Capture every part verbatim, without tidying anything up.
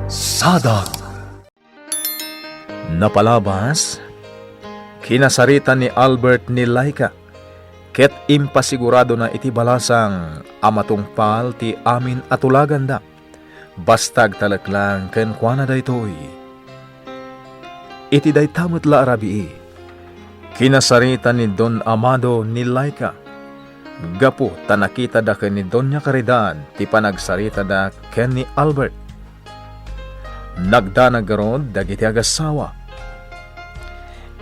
Sadag. Napalabas, kinasarita ni Albert ni Laika, ket impasiguradona iti balasang a matungpal ti amin a tulaganda. Basta agtalek laeng kenkuana daytoy. Iti dayta met la a rabii, kinasarita ni Don Amado ni Laika, gapu ta nakitada ken ni Doña Caridad ti panagsaritada ken ni Albert. Nagdanag garud dagiti agassawa.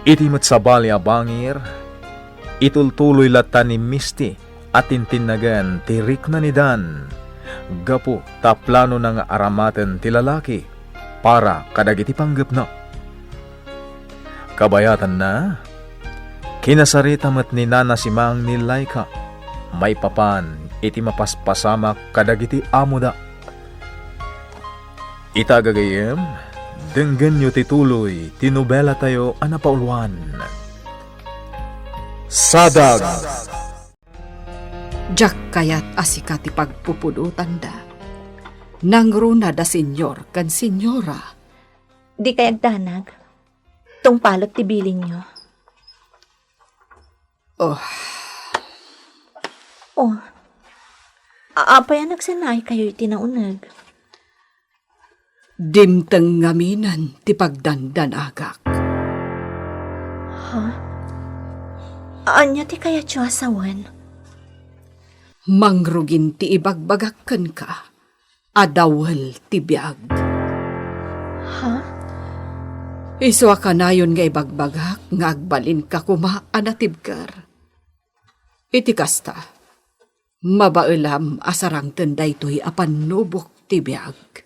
Iti met sabali a bangir, itultuloy latta ni Misty a tintinnagen ti rikna ni Dan, gapu ta planona nga aramaten ti lalaki para kadagiti panggepna. Kabayatanna, kinasarita met ni Nana Simang ni Laika maipapan iti mapaspasamak kadagiti amoda. Ita gagayyem, denggenyo ti tuloy ti nobelatayo a napauluan. Sadag. Diak kayat a sika ti pagpupudotanda. Nangruna da senyor ken senyora. Dikay agdanag. Tungpalek ti bilinyo. Oh. Oh. A-, apay a nagsannaikayo iti nauneg? Dimteng ngaminen ti pagdandanagak. Ha? Ania ti kayatyo a sawen? Mangrugin ti ibagbagak kenka a dawel ti biag. Ha? Isu a kanayon nga ibagbagak nga agbalinka koma a natibker. Iti kasta, mabaelam a sarangten daytoy a pannubok ti biag.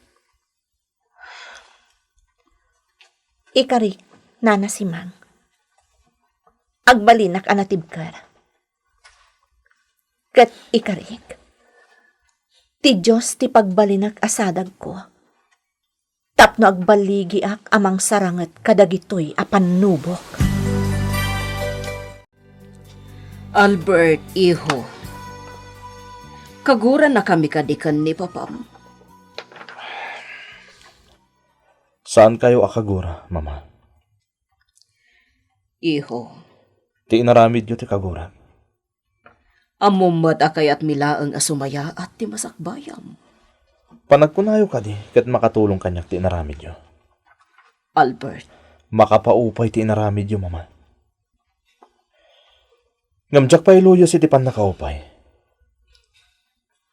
Ikarik, Nana Simang. Agbalinak a natibker. Ket ikarik, ti Dios ti pagbalinak a sadagko tapno agballigiak a mangsaranget kadagitoy a pannubok. Albert, iho, kaguranakami kadi ken ni papam? Saankayo a kagura, Mama. Iho. Ti inaramidyo ti kagurak. Ammom met a kayatmi laeng a sumayaat ti masakbayam. Panagkunayo kadi ket makatulong kaniak ti inaramidyo. Albert. Makapaupay ti inaramidyo, Mama. Ngem diak pay luyos iti pannakaupay.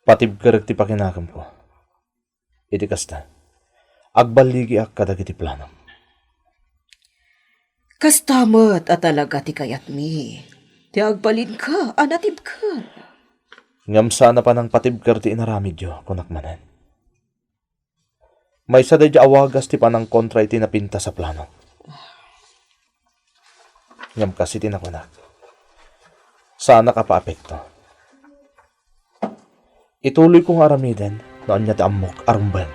Patibkerek ti pakinakemko. Iti kasta, agballigiak kadagiti planom. Kasta met a talaga ti kayatmi, ti agbalinka a natibker. Ngem saan a panangpatibker ti inaramidyo, kunak manen. Maysa daydi a wagas ti panangkontra iti napintas a plano. Ngem kas iti nakunak, saanak a paapekto. Ituloyko nga aramiden no ania ti ammok a rumbeng.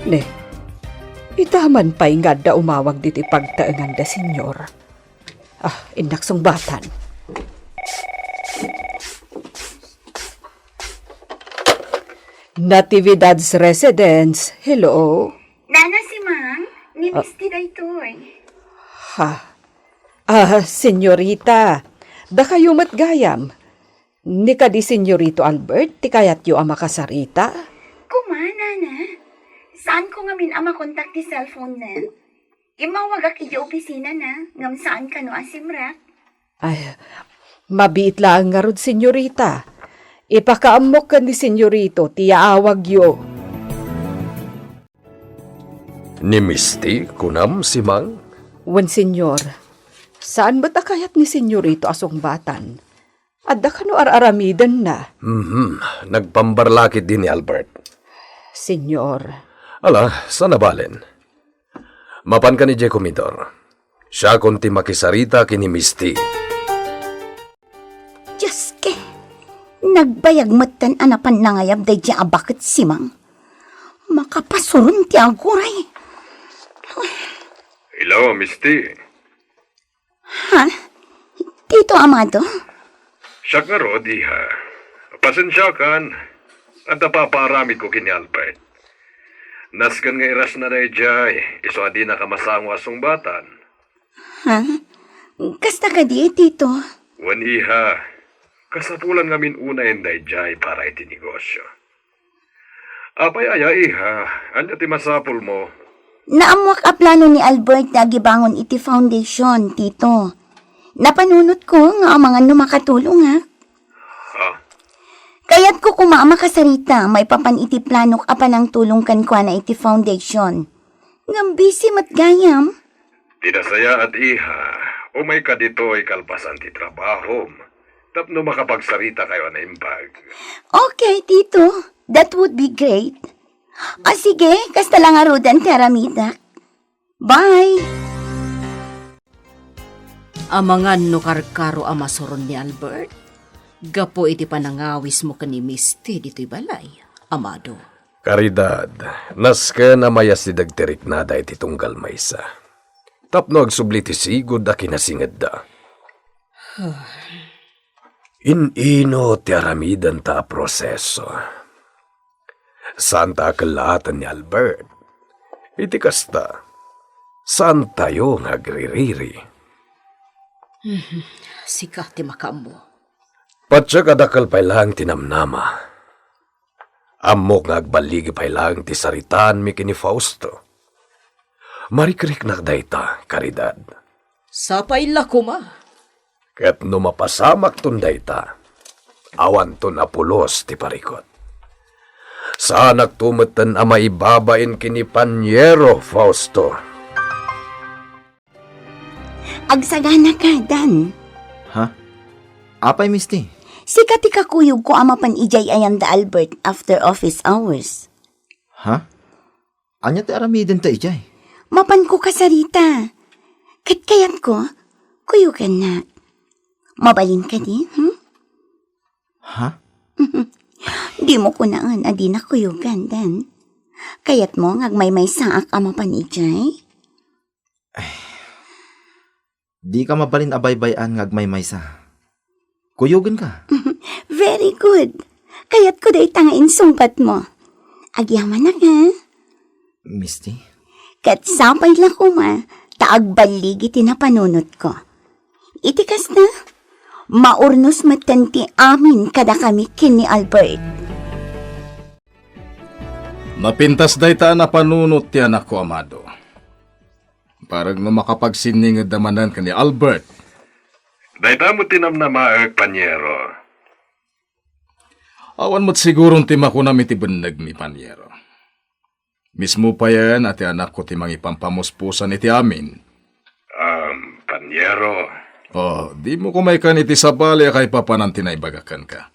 Ne, ita man pay nga adda umawag ditoy pagtaengan da, Senyor. Ah, innak sungbatan. Natividad's Residence, hello? Nana Simang, ni Ah. Misty daytoy. Ha? Ah, senyorita, dakayo met gayam. Ni kadi Senyorito Albert ti kayatyo a makasarita? Kuma, Nana. Saanko ngamin a makontak ti cellphone-na. Immawagak idiay opisinana, ngem saan kano a simrek. Ay, mabiit laeng ngarud, senyorita. Ipakaammok ken ni senyorito ti yaawagyo. Ni Misty, kunam, Simang? Wen, senyor. Saan met a kayat ni senyorito a sungbatan. Adda kano ar-aramidenna? Mhm. Nagpambarlakit di ni Albert. Senyor. Ala, saan a balen. Mapankan idiay komedor. Siakon ti makisarita ken ni Misty. Dioske, nagbayag metten a napan nangayab daydiay a baket, Simang. Makapasuron ti aguray. Hello, Misty. Ha? Tito Amado? Siak ngarud, iha. Pasensiakan. Adda papaaramidko ken ni Albert. Nasken nga irasna daydiay, isu a dinaka masango a sungbatan. Ha? Kasta kadi, Tito? Wen, iha. Kasapulan ngamin unayen daydiay para iti negosyo. Apay aya, iha? Ania ti masapulmo? Naammoak a plano ni Albert nga agibangon iti foundation, Tito. Napanunotko nga amangan no makatulongak. Ha? Kayatko koma a makasarita maipapan iti planok a panangtulong kenkuana iti foundation. Ngem busy met gayam. Ti nasayaat, iha, umayka ditoy kalpasan ti trabahom tapno makapagsaritakayo a naimbag. Okay, Tito. That would be great. O sige, kasta la ngaruden ti aramidak. Bye! Amangan no karkaro a masuron ni Albert gapu iti panangawismo ken ni Misty ditoy balay, Amado. Caridad, nasken a mayasideg ti riknada iti tunggal maysa, tapno agsubli ti sigud a kinasingedda. In-ino ti aramidenta a proseso? Saanta a kellaatan ni Albert. Iti kasta, saantayo nga agririri. Mhm. Sika ti makaammo. Patiek a dakkel pay laeng ti namnama. Ammok nga agballigi pay laeng ti saritaanmi ken ni Fausto. Marikriknak dayta, Caridad. Sapay la koma. Ket no mapasamakton dayta, awanton a pulos ti parikut. Saanakto metten a maibabain ken ni Paniero, Fausto. Agsaganaka, Dan. Ha? Apay, Misty? Sika ti kakuyogko a mapan idiay ayan da Albert after office hours. Ha? Ania ti aramidenta idiay? Mapanko kasarita. Ket kayatko, kuyogannak. Mabalin kadi, hmm? Ha? Dimo kunaen a dinak kuyogan, Dan. Kayatmo nga agmaymaysaak a mapan idiay? Dika mabalin a baybay-an nga agmaymaysa. Kuyogenka. Very good. Kayatko dayta nga insungbatmo. Agyamanak, ha? Misty? Ket sapay la koma ta agballigi ti napanunotko. Iti kasta, maurnos metten ti amin kadakami ken ni Albert. Napintas dayta a napanunot ti anakko, Amado. Bareng no makapagsinningedda manen ken ni Albert. Dayta met ti namnamaek, Paniero. Awan met siguron ti makunam iti bennegmi, Paniero. Mismo payen a ti anakko ti mangipampamuspusan iti amin. Um, Paniero. Oh, dimo koma ikan iti sabali a kaipapanan ti naibagak kenka.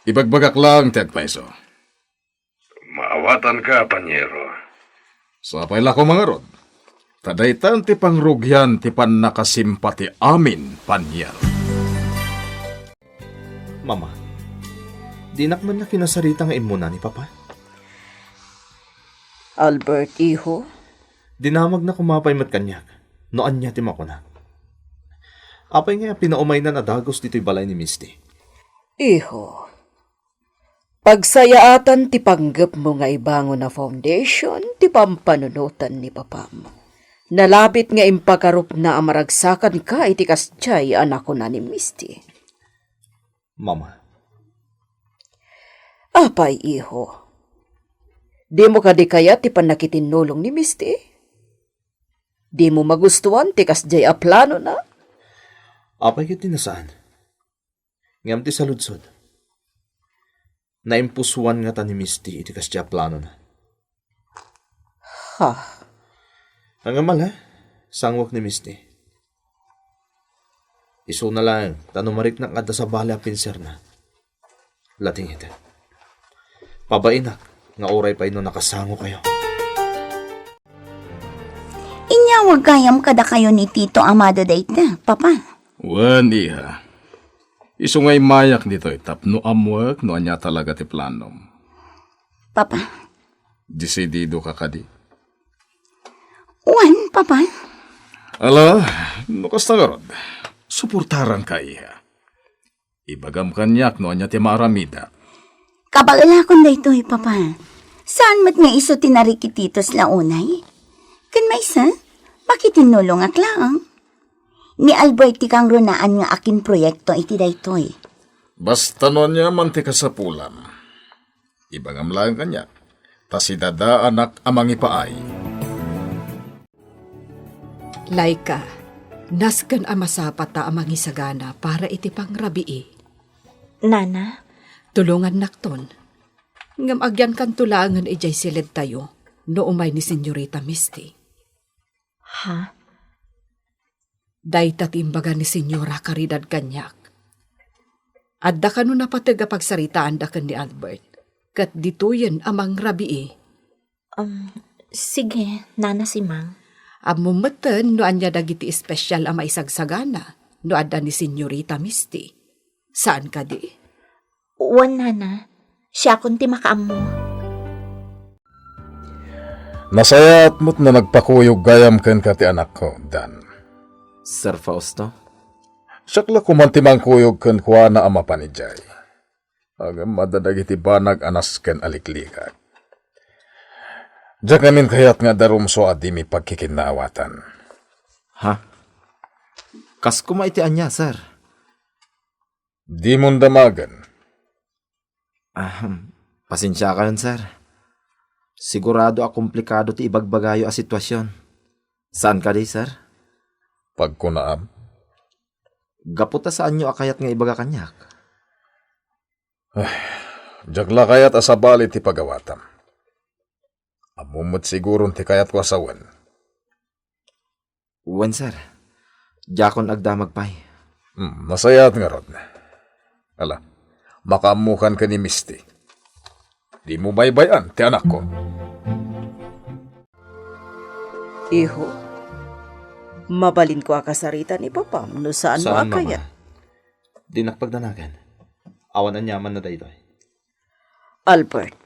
Ibagbagak laeng ti agpayso. Maawatanka, Paniero. Sapay la koma ngarud. Ta daytan ti pangrugian ti pannakasimpa ti amin, Paniero. Mama, dinak man la kinasarita nga immuna ni Papa. Albert, iho? Dinamagna koma pay met kaniak no ania ti makuna. Apay ngay a pinaumaynan a dagus ditoy balay ni Misty? Iho, pagsayaatan ti panggepmo nga ibangon a foundation ti pampanunotan ni papam. Nalabit nga impagarupna a maragsakanka iti kasdiay a nakuna ni Misty. Mama. Apay, iho? Dimo kadi kayat ti pannakitinnulong ni Misty? Dimo magustuan ti kasdiay a planona? Apay ket ti nasaan? Ngem ti saludsod, naimpusuan ngata ni Misty iti kasdiay a planona? Ha? Ngem ala, sanguek ni Misty. Isuna laeng, ta no mariknak nga adda sabali a pinserna, lating ita. Pabainak nga uray pay no nakasangokayo. Inyawag gayam kadakayo ni Tito Amado dayta, Papa. Wen, iha. Isu nga immayak ditoy tapno ammoek no ania talaga ti planom. Papa. Desidido ka kadi? Wen, Papa. Ala, no kasta ngarud, suportaranka, iha. Ibagam kaniak no ania ti maaramida. Kabaelakon daytoy, Papa. Saan met nga isu ti narikititos la unay? Ken maysa, makitinnulongak laeng. Ni Albert ti kangrunaan nga akinproyekto iti daytoy. Basta no aniaman ti kasapulam, ibagam laeng kaniak, ta sidadaanak a mangipaay. Laika, nasken a masapata a mangisagana para iti pangrabii. Nana? Tulongannakton. Ngem agyankanto laengen idiay siledtayo no umay ni Senyorita Misty. Ha? Dayta ti imbaga ni Senyora Caridad kaniak. Adda kano napateg a pagsaritaanda ken ni Albert, ket ditoyen a mangrabii. Um, sige, Nana Simang. Ammom metten no ania dagiti espesial a maisagsagana no adda ni Senyorita Misty. Saan kadi? Wen, Nana. Siakon ti makaammo. Nasayaat met no nagpakuyog gayam kenka ti anakko, Dan. Sir Fausto? Siak la koman ti mangkuyog kenkuana a mapan idiay. Ngem adda dagiti banag a nasken a liklikak. Diak ngamin kayat nga adda rumsua a dimi pagkikinnaawatan. Ha? Kas koma iti ania, sir? Dimon damagen. Ahem, pasensiakayon, sir. Sigurado a komplikado ti ibagbagayo a sitwasion. Saan kadi, sir? Pagkunaam. Gapu ta saanyo a kayat nga ibaga kaniak? Ah, diak la kayat a sabali ti pagawatam. Ammom met siguron ti kayatko a sawen. Wen, sir. Diakon agdamag pay. Hmm, nasayaat ngarud. Ala, makaammokan ken ni Misty. Dimo baybay-an ti anakko. Iho, mabalinko a kasarita ni papam no saanmo a kayat. Saan, Mama. Dinak pagdanagan. Awan aniamanna daytoy. Albert.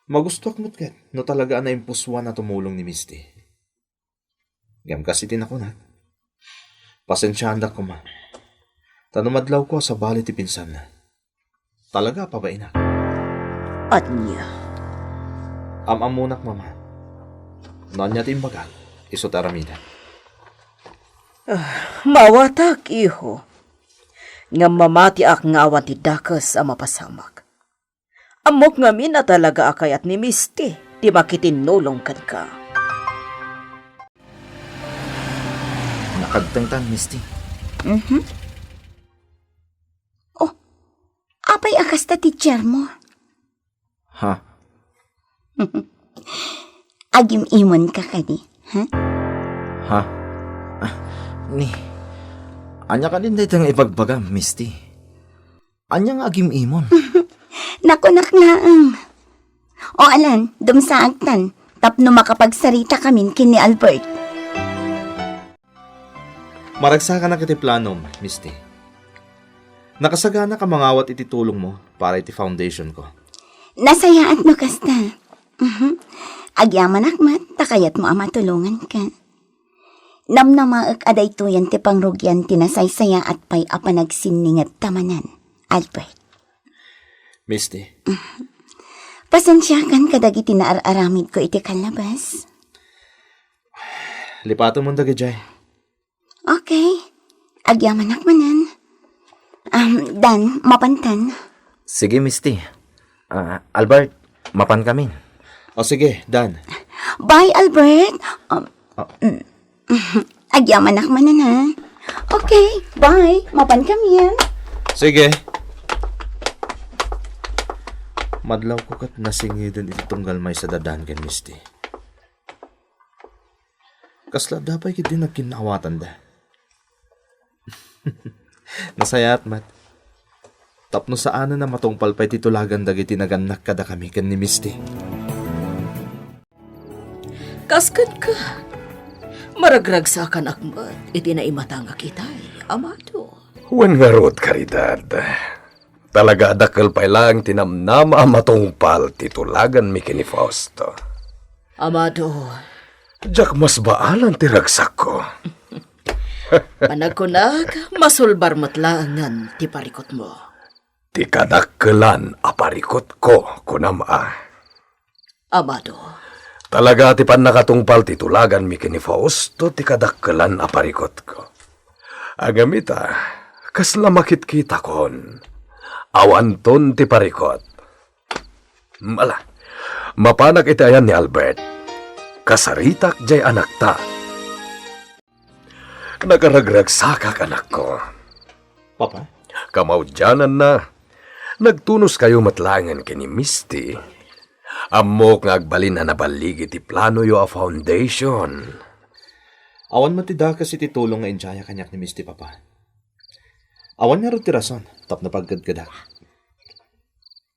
Magustoak met ket no talaga a naimpusoan a tumulong ni Misty. Ngem kas iti nakunak, pasensiaandak koma. Ta no madlawko a sabali ti pinsanna, talaga a pabainak. Ania? Am-ammonak, Mama. No ania ti imbagak, isu ti aramidek. Ah, maawatak, iho. Ngem mamatiak nga awan ti dakes a mapasamak. Ammok ngamin a talaga a kayat ni Misty ti makitinnulong kenka. Nakagtengtan, Misty. Mhm. Oh, apay a kasta ti chair mo? Ha? Agim-imon ka kadi, ha? Ha? Ah, ni, ania kadin dayta nga ibagbagam, Misty? Ania nga agim-imon? Nakunak laeng. O alan, dumsaagtan, tapno makapagsarita kamin ken ni Albert. Maragsakanak iti planom, Misty. Nakasaganak a mangawat iti tulongmo para iti foundation ko. Nasayaat no kasta. Mhm. Agyamanak met ta kayatmo a matulonganka. Namnamaek a daytoyen ti pangrugian ti nasaysayaat pay a panagsinninget ta manen, Albert. Misty. Pasensiakan kadagiti naar-aramidko iti kallabas. Lipatemon dagidiay. Okay. Agyamanak manen. Um, Dan, mapantan. Sige, Misty. Ah, Albert, mapan kamin. O sige, Dan. Bye, Albert. Um, Ah. Mm. Agyamanak manen, ha? Okay, bye. Mapan kamin. Sige. Madlawko ket nasingiden iti tunggal maysa da Dan ken Misty. Kasla adda pay ketdi nagkinnaawatanda. Nasayaat met. Tapno saanen a matungpal pay ti tulagan dagiti nagannak kadakami ken ni Misty. Kas kenka, maragragsakanak met iti naimata nga kitay, Amado. Wen ngarud, Caridad. Talaga a dakkel pay laeng ti namnama a matungpal ti tulaganmi ken ni Fausto. Amado. Diak masbaalan ti ragsakko. Panagkunak, masulbar met laengen ti parikutmo. Ti kadakkelan a parikutko, kunam a. Amado. Talaga ti pannakatungpal ti tulaganmi ken ni Fausto ti kadakkelan a parikutko. Ngem ita, kasla makitkitakon. Awanton ti parikut. Ala, mapanak iti ayan ni Albert. Kasaritak jay anakta. Nagaragragsakak, anakko. Papa? Kamaudiananna, nagtunoskayo met laengen ken ni Misty. Ammok nga agbalin a naballigi ti planoyo a foundation. Awan met ti dakes iti tulong nga idiayak kaniak ni Misty, Papa. Awan ngarud ti rason tapno pagkedkedak.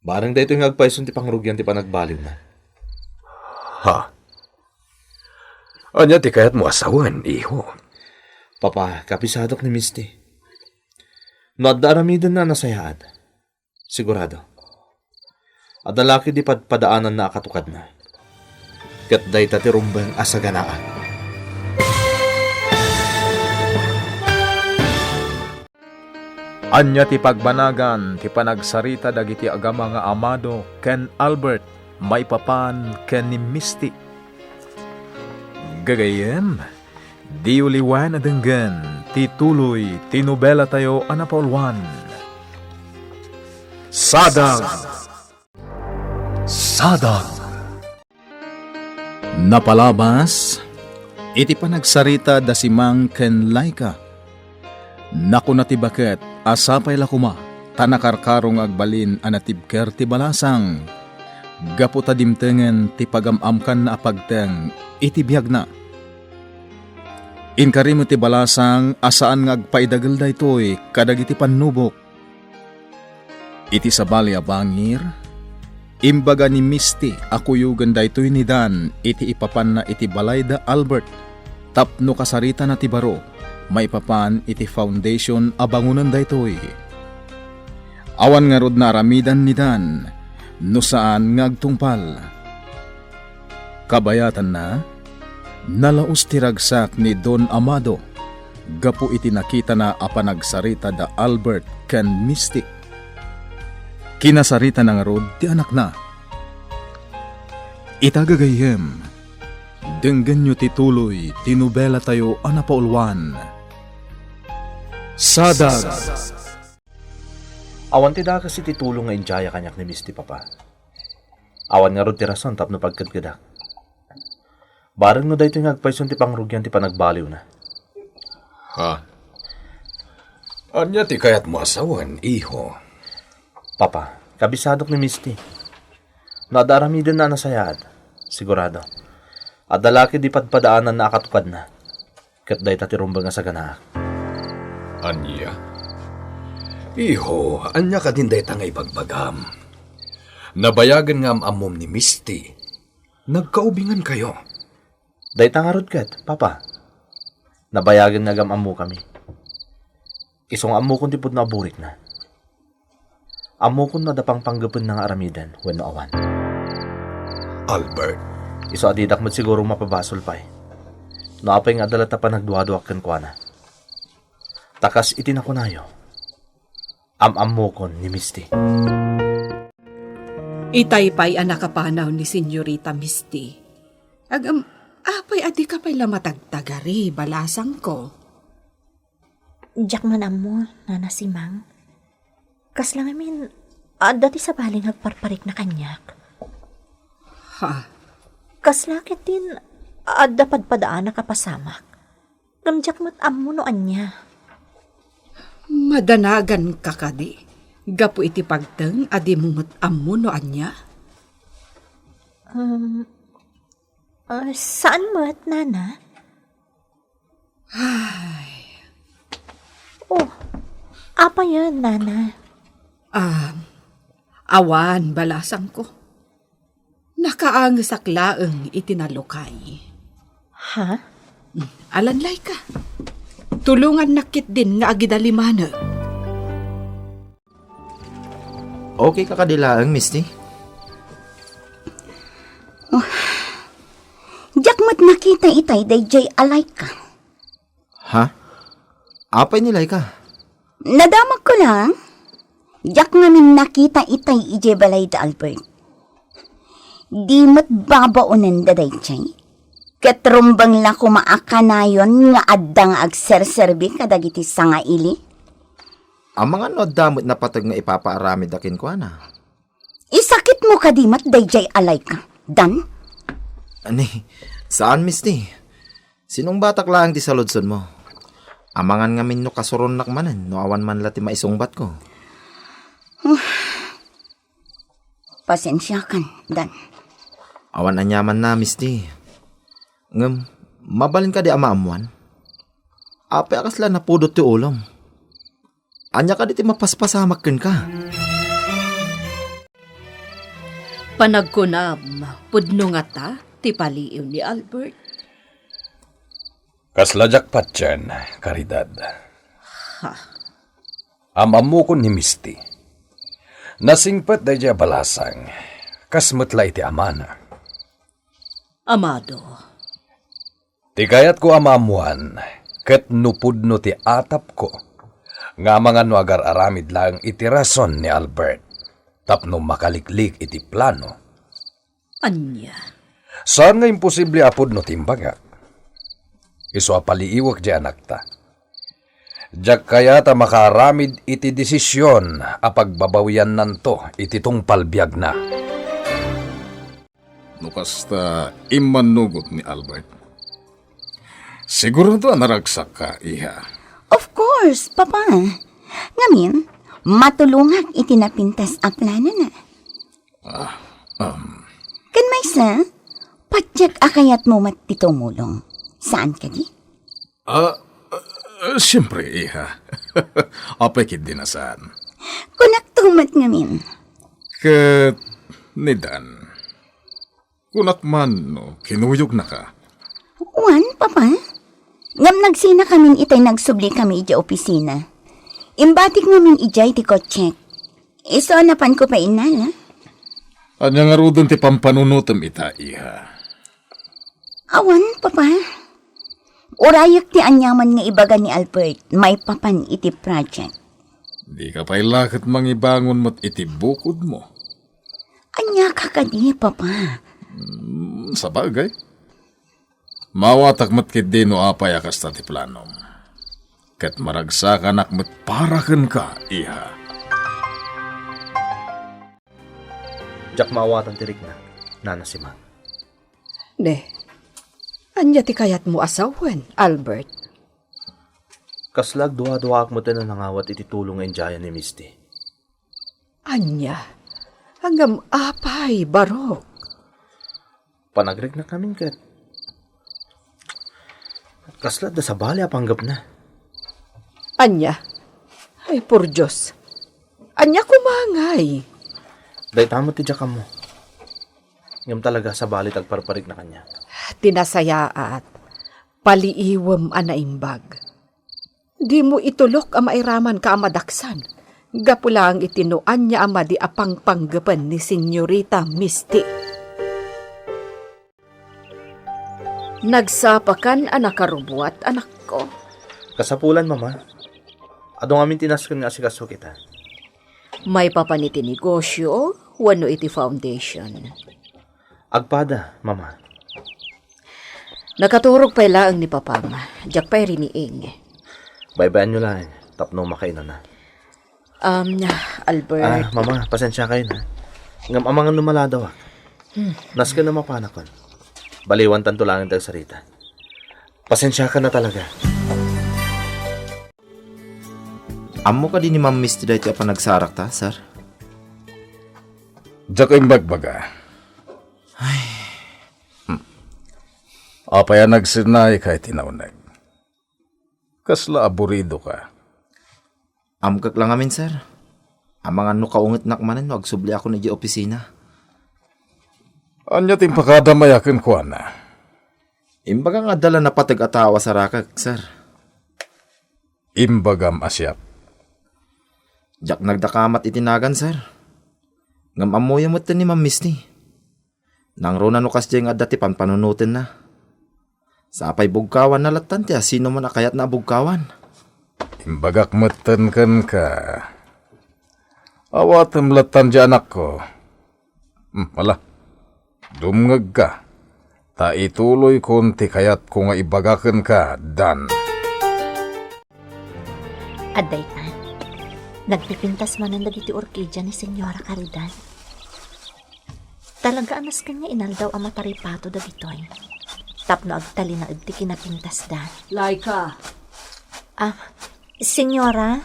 Bareng daytoy nga agpayson ti pangrugian ti panagbaliwna. Ha? Ania ti kayatmo a sawen, iho? Papa, kapisadok ni Misty. No adda aramidenna a nasayaat, sigurado, adda la ketdi padpadaananna a katukadna. Ket dayta ti rumbeng a saganaan. Ania ti pagbanagan ti panagsarita dagiti agama nga Amado ken Albert maipapan ken ni Misty? Gagayyem, diyo liwen a denggen ti tuloy ti nobelatayo a napauluan, Sadag. Sadag. Napalabas iti panagsarita da Simang ken Laika. Nakuna ti baket a sapay la koma ta nakarkaro nga agbalin a natibker ti balasang gapu ta dimtengen ti pagam-amkanna a pagteng iti biagna. Inkari met ti balasang a saan nga agpaidagel daytoy kadagiti pannubok. Iti sabali a bangir, imbaga ni Misty a kuyogen daytoy ni Dan iti ipapanna iti balay da Albert tapno kasaritana ti baro maipapan iti foundation a bangonen daytoy. Awan ngarud naaramidan ni Dan no saan nga agtungpal. Kabayatanna, nalaus ti ragsak ni Don Amado gapu iti nakitana a panagsarita da Albert ken Misty. Kinasaritana ngarud ti anakna. Ita gagayyem, denggenyo ti tuloy ti nobelatayo a napauluan, Sadag. Awan ti dakes iti tulong nga idiayak kaniak ni Misty, Papa. Awan ngarud ti rason tapno pagkedkedak. Bareng no daytoy nga agpayson ti pangrugian ti panagbaliwna. Ha? Ania ti kayatmo a sawen, iho? Papa, kabisadok ni Misty. No adda aramidenna a nasayaat, sigurado, adda la ketdi padpadaananna a katukadna. Ket dayta ti rumbeng a saganaak. Ania? Iho, ania kadin dayta nga ibagbagam? Nabayagen nga am-ammom ni Misty. Nagkaubingankayo. Dayta ngarud ket, Papa. Nabayagen nga agam-ammokami. Isu nga ammokon ti pudno a burikna. Ammokon no adda pangpanggepenna nga aramiden wenno awan. Albert. Isu a didak met siguro mapabasol pay no apay nga adda latta panagduaduak kenkuana. Ta kas iti nakunayo, am-ammokon ni Misty. Itay pay a nakapanaw ni Senyorita Misty. Agam, apay a dika pay la matagtagari, balasangko? Diak man ammo, Nana Simang. Kasla ngamin, adda ti sabali nga agparparikna kaniak. Ha? Kasla ketdin adda padpadaanak a pasamak. Ngem diak met ammo no ania. Madanaganka kadi gapu iti pagteng a dimo met ammo no ania? Um, ah, saan met, Nana? Ay. Oh, apayen, Nana? Ah, awan, balasangko. Nakaangesak laeng iti nalukay. Ha? Alanlayka. Tulongannak ketdin nga agidalimanek. Okay ka kadi laeng, Misty? Oh, diak met nakita itay daydiay a Laika. Ha? Apay ni Laika? Nadamagko lang. Diak ngamin nakita itay idiay balay da Albert. Di met babaonen da daydiay. Ket rumbeng la koma a kanayon nga adda nga agserserbi kadagiti sangaili. Amangan no adda met napateg nga ipapaaramidda kenkuana. Isakitmo kadi met daydiay a layka, Dan? Ani, saan, Misti. Sinungbatak laeng ti saludsodmo. Amangan ngamin no kasuronnak manen no awan man la ti maisungbatko. Pasensiakan, Dan. Awan aniamanna, Misti. Ngem, mabalin kadi a maammuan? Apay a kasla napudot ti ulom? Ania kadi ti mapaspasamak kenka? Panagkunam, pudno ngata ti paliiw ni Albert? Kasla diak patien, Caridad. Ha? Am-ammokon ni Misti. Nasingpet daydiay a balasang, kas met la iti amana. Amado. Ti kayatko a maammuan, ket no pudno ti atapko, nga amangan no agar-aramid laeng iti rason ni Albert, tapno makaliklik iti plano. Ania? Saan nga imposible a pudno ti imbagak. Isu a paliiwek diay anakta. Diak kayat a makaaramid iti desisyon a pagbabawiannanto iti tungpal biagna. No kasta, immannugot ni Albert. Sigurado a naragsakka, iha. Of course, Papa. Ngamin, matulongak iti napintas a planona. Ah, um. Ken maysa, patiek a kayatmo met ti tumulong. Saan kadi? Ah, ah, siyempre, iha. Apay ketdi a saan? Kunakto met ngamin. Ket ni Dan, kunak man no kinuyogna ka. Wen, Papa. Ngem nagsinakamin itay nagsublikamin idiay opisina. Imbatik ngamin idiay ti kotsek. Isu a napanko pay innala. Ania ngaruden ti pampanunotem ita, iha? Awan, Papa. Urayek ti aniaman nga ibaga ni Albert maipapan iti project. Dika pay la ket mangibangon met iti bukodmo. Ania ka kadi, Papa? Hmm, sabagay. Maawatak met ketdi no apay a kasta ti planom. Ket maragsakanak met para kenka, iha. Diak maawatan ti riknak, Nana Simang. Ne, ania ti kayatmo a sawen, Albert? Kasla agduaduaak met a nangawat iti tulong nga indiayan ni Misty. Ania? Ngem apay, barok? Panagriknak ngamin ket kasla adda sabali a panggepna. Ania? Ay, por Dios. Ania koma ngay? Dayta met ti diak ammo. Ngem talaga, sabali ti agparpariknak kaniak. Ti nasayaat, paliiwem a naimbag. Dimo itulok a mairamanka a madaksan, gapu laeng iti no ania a madi a pangpanggepen ni Señorita Misty. Nagsapakan a nakarubuat, anakko. Kasapulan, Mama. Adu ngamin ti nasken nga asikasok ita. Maipapan iti negosyo wenno iti foundation? Agpada, Mama. Nakaturog pay laeng ni Papam. Diak pay riniing. Baybayanyo laeng tapno makainana. Um, Albert. Ah, Mama, pasensiakayon, ha. Ngem amangan no maladawak. Hmm. Nasken a mapanakon. Baliwantanto laeng ti agsarita. Pasensiakan a talaga. Ammo kadi ni Ma'am Misty daytoy a panagsarakta, sir? Diak imbagbaga. Ay. Hmm. Apay a nagsennaayka iti nauneg? Kasla aburidoka? Amgak la ngamin, sir. Amangan no kaungetnak manen no agsubliakon idiay opisina. Ania ti impakadamaya kenkuana? Imbaga nga adda la napateg a tao a sarakek, sir. Imbagam a siak? Diak nagdakamat iti nagan, sir. Ngem ammoyo metten ni Ma'am Misty. Nangruna no kasdiay nga adda ti panpanunotenna. Sapay bugkawanna lattan ti asinoman a kayatna a bugkawan. Imbagak metten kenka, Awatem lattan dia, anakko. Hmm, ala, dumngegka, ta ituloykon ti kayatko nga ibaga kenka, Dan. Adda ita, nagpipintas manen dagiti orkidia ni Señora Caridad. Talaga a nasken nga inaldaw a mataripato dagitoy tapno agtalinaed ti kinapintasda. Laika. Ah, Señora,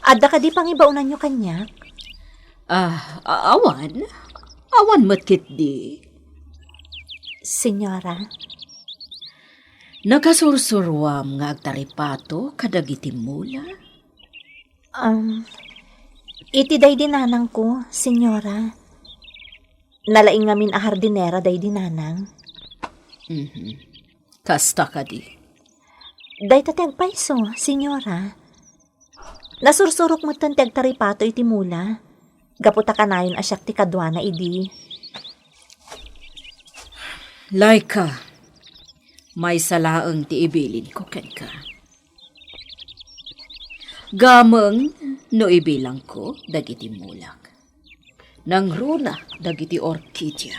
adda kadi pangibaonanyo kaniak? Ah, a-, awan. Awan met ketdi. Señora? Nakasursuroam nga agtaripato kadagiti mula? Um, iti daydi nanangko, Señora. Nalaing ngamin a hardinera daydi nanang. Mhm. Kasta kadi. Dayta ti agpayso, Señora. Nasursurok metten ti agtaripato iti mula. Gapu ta kanayon a siak ti kaduana idi. Laika, maysa laeng ti ibilinko kenka. Gameng no ibilangko dagiti mulak. Nangruna dagiti orkidia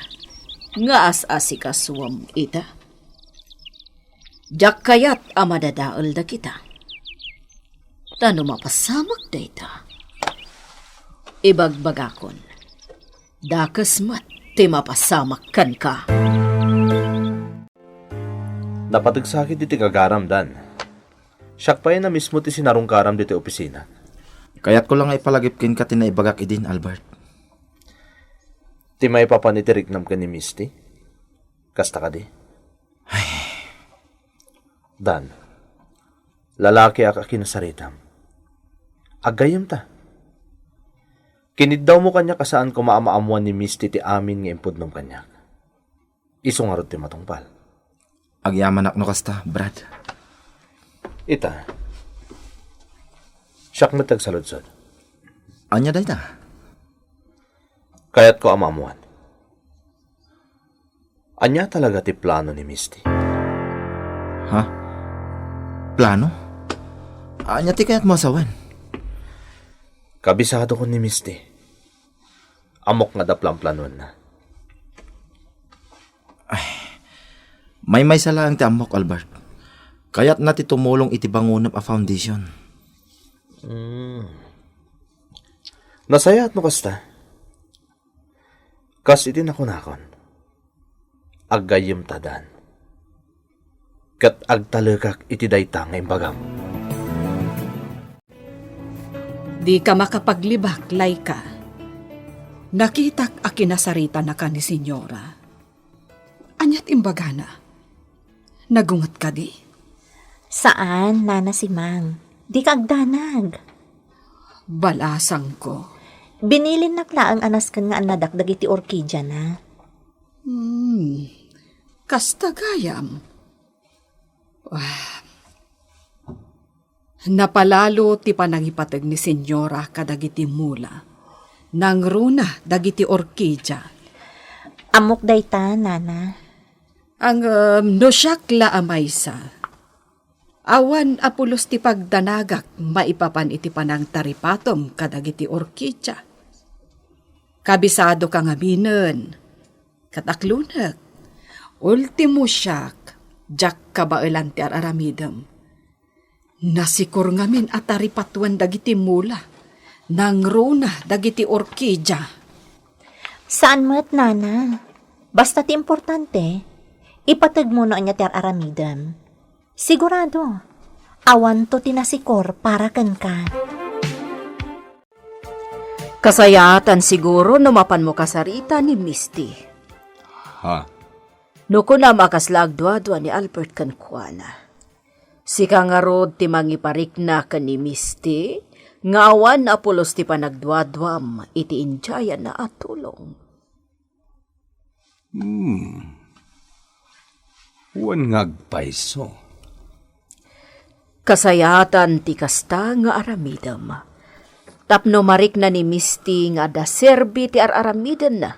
nga as-asikasuem ita. Diak kayat a madadael dagita. Ta no mapasamak dayta, ibagbagakon, dakes met ti mapasamak kenka. Napateg sakit iti gagaram, Dan. Siak pay a mismo ti sinarungkaram ditoy opisina. Kayatko la nga ipalagip kenka ti naibagak idin, Albert. Ti maipapan iti riknam ken ni Misty? Kasta kadi? Ay. Dan, lalakiak a kinasaritam. Aggayyemta. Kiniddawmo kaniak a saan koma a maammoan ni Misty ti amin nga impudnom kaniak. Isu ngarud ti matungpal. Agyamanak no kasta, Brad. Ita, siak met ti agsaludsod. Ania dayta? Kayatko a maammoan. Ania talaga ti plano ni Misty? Ha? Plano? Ania ti kayatmo a sawen? Kabisadokon ni Misty. Ammok nga adda planplanoenna. Ay, maymaysa laeng ti ammok, Albert. Kayatna ti tumulong iti bangonem a foundation. Hmm. Nasayaat no kasta. Kas iti nakunakon, aggayyemta, Dan. Ket agtalekak iti dayta nga imbagam. Dika makapaglibak, Laika. Nakitak a kinasaritanaka ni Señora. Ania ti imbagana? Nagunget kadi? Saan, Nana Simang. Dika agdanag. Balasangko. Binilinnak laeng a nasken nga annadak dagiti orkidiana. Hmm. Kasta gayam. Ah. Napalalo ti panangipateg ni Señora kadagiti mula. Nangruna dagiti orkidia. Ammok dayta, Nana. Ngem, no siak la a maysa, awan a pulos ti pagdanagak maipapan iti panangtaripatom kadagiti orkidia. Kabisadoka ngaminen, ket aklunek, ultimo siak, diak kabaelan ti ar-aramidem. Nasikor ngamin a taripatoen dagiti mula, nangruna dagiti orkidia. Saan met, Nana. Basta ti importante, ipategmo no ania ti ar-aramidem. Sigurado, awanto ti nasikor para kenka. Kasayaatan siguro no mapanmo kasarita ni Misty. Ha? No kunam a kasla agduadua ni Albert kenkuana. Sika ngarud ti mangiparikna ken ni Misty nga awan a pulos ti panagduaduam iti indiayanna a tulong. Hmm. Wen nga agpayso. Kasayaatan ti kasta nga aramidem. Tapno marikna ni Misty nga adda serbi ti ar-aramidenna.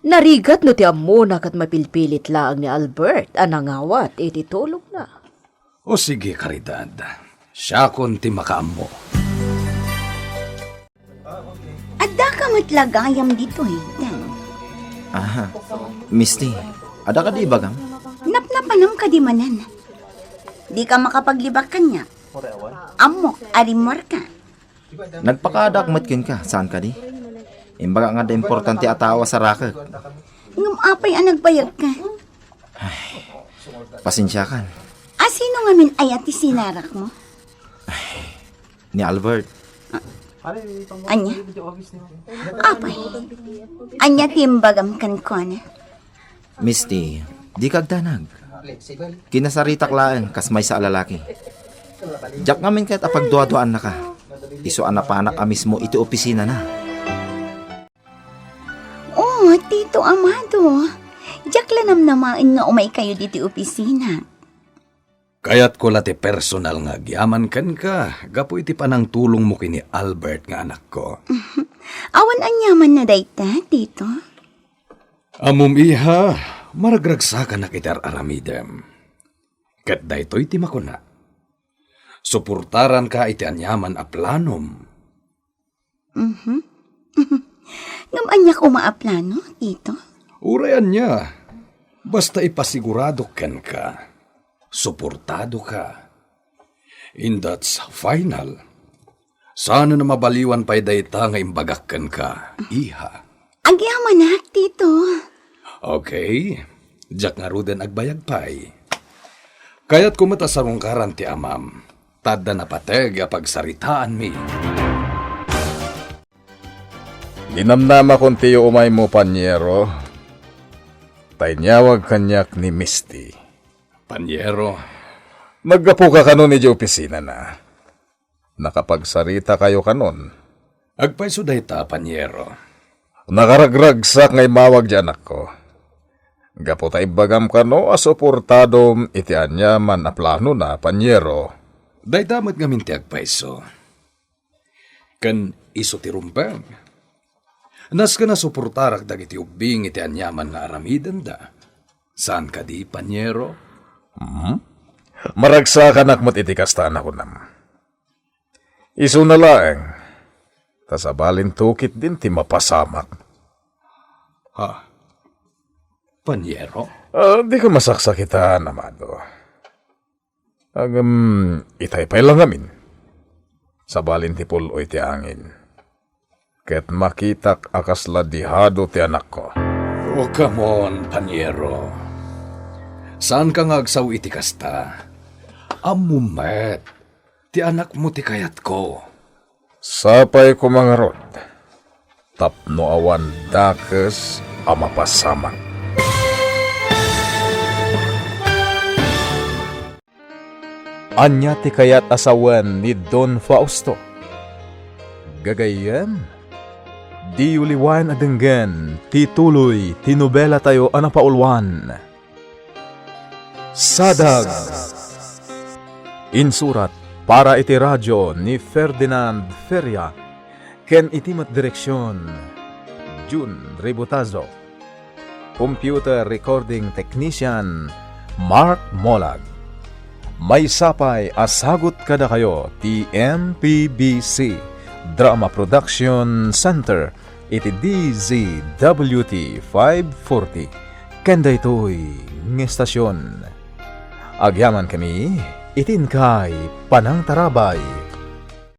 Narigat no ti ammona ket mapilpilit laeng ni Albert a nangawat iti tulongna. O sige, Caridad. Siakon ti makaammo. Daka met la gayam ditoy, Dan. Aha. Misty, adda kadi ibagam? Napnapanam kadi manen. Dika makapaglibak kaniak. Ammok a rimmuarka. Nagpakaadak met kenka, saan kadi? Imbagak nga adda importante a tao a sarakek. Ngem apay a nagbayagka? Pasensiakan. A sino ngamin aya ti sinarakmo? Ni Albert. Ania? Apay, ania ti imbagam kenkuana? Misty, dika agdanag. Kinasaritak laeng kas maysa a lalaki. Diak ngamin kayat a pagduaduaannaka. Isu a napanak a mismo iti opisinana. Oh, Tito Amado. Diak la namnamaen nga umaykayo ditoy opisina. Kayatko la ti personal nga agyaman kenka gapu iti panangtulongmo ken ni Albert nga anakko. Awan aniamanna dayta, Tito? Ammom, iha, maragragsakanak iti ar-aramidem. Ket daytoy ti makuna, suportaranka iti aniaman a planom. Mhm. Ngem ania koma a plano, Tito? Uray ania. Basta ipasiguradok kenka, suportadoka. And that's final. Saan a mabaliwan pay dayta nga imbagak kenka, iha. Agyamanak, Tito. Okay. Diak ngaruden agbayag pay. Kayatko met a sarungkaran ti amam, ta adda napateg a pagsaritaanmi. Ninamnamakon ti umaymo, Panyero, ta inyawag kaniak ni Misty. Panyero. Naggapuka kanon idiay opisinana. Nakapagsaritakayo kanon? Agpayso dayta, Panyero. Nakaragragsak nga immawag ti anakko. Gapu ta imbagam kano a suportadom iti aniaman a planona, Panyero. Dayta met ngamin ti agpayso. Ken isu ti rumbeng. Nasken a suportarak dagiti ubbing iti aniaman nga aramidenda. Saan kadi, Panyero? Hmm? Maragsakanak met iti kasta a nakunam. Isuna laeng, ta sabalinto ketdin ti mapasamak. Ha? Panyero? Ah, dika masaksakitan, Amado. Ngem, itay pay la ngamin. Sabalin ti pul-oy ti angin. Ket makitak a kasla dihado ti anakko. O, come on, Panyero. Saanka nga agsao iti kasta. Ammom met, ti anakmo ti kayatko. Sapay koma ngarud, tapno awan dakes a mapasamak. Ania ti kayat a sawen ni Don Fausto? Gagayyem, diyo liwayan a denggen ti tuloy ti nobelatayo a napauluan. Sadag. Insurat para iti radio ni Ferdinand Feria ken iti met direksion, Jun Ributazo. Computer recording technician, Mark Molag. Maysa pay a sagut kadakayo ti M P B C Drama Production Center iti D Z W T five forty ken daytoy nga estasion. Agyamankami iti inkay panangtarabay.